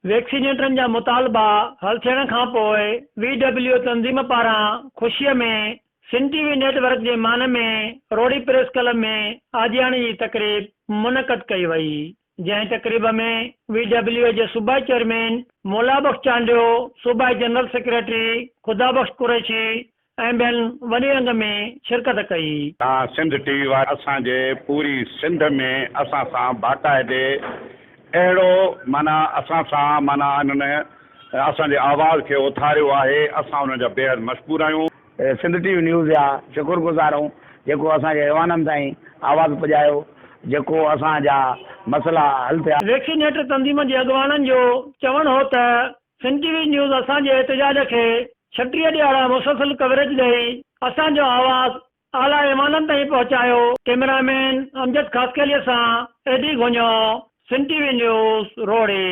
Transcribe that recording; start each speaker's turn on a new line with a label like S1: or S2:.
S1: ويڪسينيٽرن جا مطالبا حل ٿيڻ کانپوء وي ڊبليو تنظيم پاران خوشي ۾ Sindh T V network جي مان ۾ روهڙي پريس ڪلب ۾ آجياڻي جي تقريب منعقد ڪئي وئي. جنهن تقريب ۾ وي ڊبليو اي جي صوبائي چيئرمين مولا بخش چانڊيو، صوبائي جنرل سيڪريٽري خدا بخش قريشي ۽ ٻين وڏي انگ ۾ شرڪت ڪئي.
S2: تان سنڌ ٽي وي وارن اسان جي پوري سنڌ ۾ اسان سان باقاعدي اهڙو معنيٰ اسان سان معنيٰ انهن اسان جي آواز کي اٿاريو آهي اسان انهن جا بيحد مشڪور آهيون.
S3: سنڌ ٽي وي نيوز جا شڪر گذار آهيون جيڪو اسان جي ايوانن تائين آواز پڄايو جيڪو اسان جا مسئلا حل ٿيا.
S1: ويڪسينيٽر تنظيم جي اڳواڻن جو چوڻ هو ته سنڌ ٽي وي نيوز اسان جي احتجاج کي 36 ڏهاڙا مسلسل ڪوريج ڏئي اسان جو آواز اعليٰ ايوانن تائين پهچايو. ڪئميرا مين امجد خاصخيلي سان A D Ghonio, Sindh T V news, Rohri.